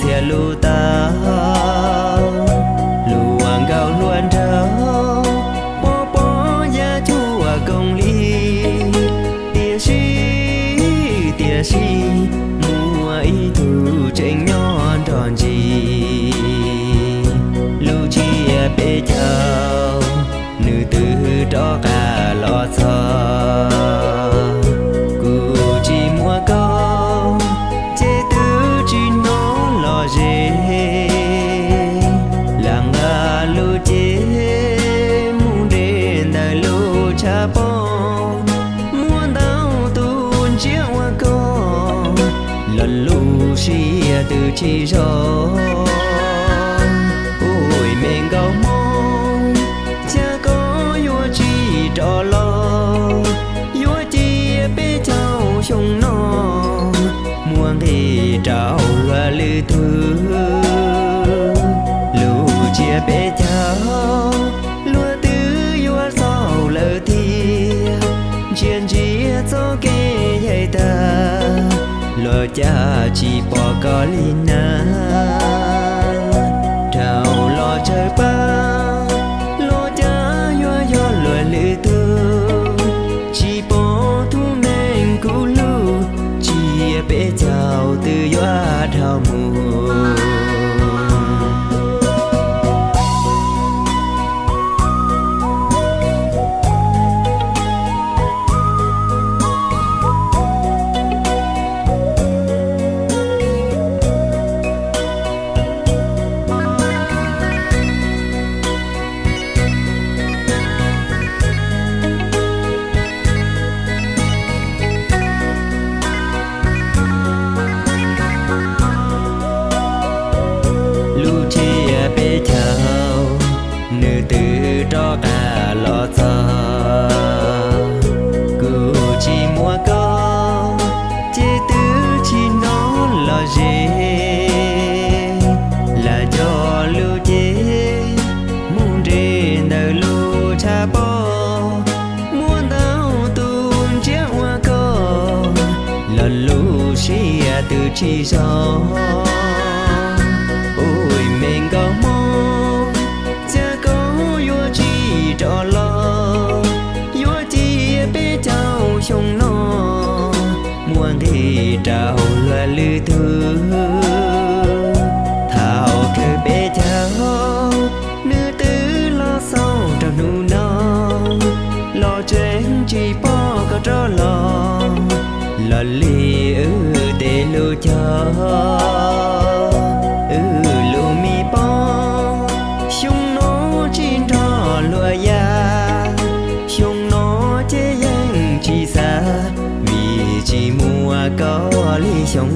txhia lub tau, luag nkaus hluas nraug, pov pob yaj cuaj koom li. Tiam sis, tiam sis, muaj ib tug tseem nyob nrog ntsis. Lub tsiab peb caug, nws twb rov qab los txog. Kuv tsis muaj koj, ces twb tsis hnov los ze. Lam nqa lub cev mus nres ntawm lub tshav pob, muaj ntau tus ntsia ua koj, los lub siab twb tsis zoo. Ua me nkauj Hmoob, cas koj yuav tsis rov los, yuav cia peb caug xyoo no muab nqis rau luag lwm tus. Lub tsiab peb caug, luag twb yuav xaus lawm tiag, ntsia ntsia txoj kev yaim tag, los cas tsis pom koj li na. Dhau los tsawg pab, los cas yuav yog luag lwm tus, tsis pom tus neeg kuv hlub, tsiab peb caug twb yuav dhau mus. Lub tsiab peb caug, nws twb rov qab los txog. Kuv tsis muaj koj, ces twb tsis hnov los ze. Lam coj lub cev mus nres ntawm lub tshav pob, muaj ntau tus ntsia ua koj, los lub siab twb tsis zoo. Ua me nkauj Hmoob, cas koj yuav tsis rov los, yuav cia peb caug xyoo no muab nqis rau luag lwm tus. Thaum kawg peb caug, nws twb los xaus rau hnub no, los tseem tsis pom koj rov los, los li wb tej lus cog, wb lus me pog. Xyoo no tsis nrog luag yaj, xyoo no ces yeej tsis xav, vim tsis muaj koj li xyoo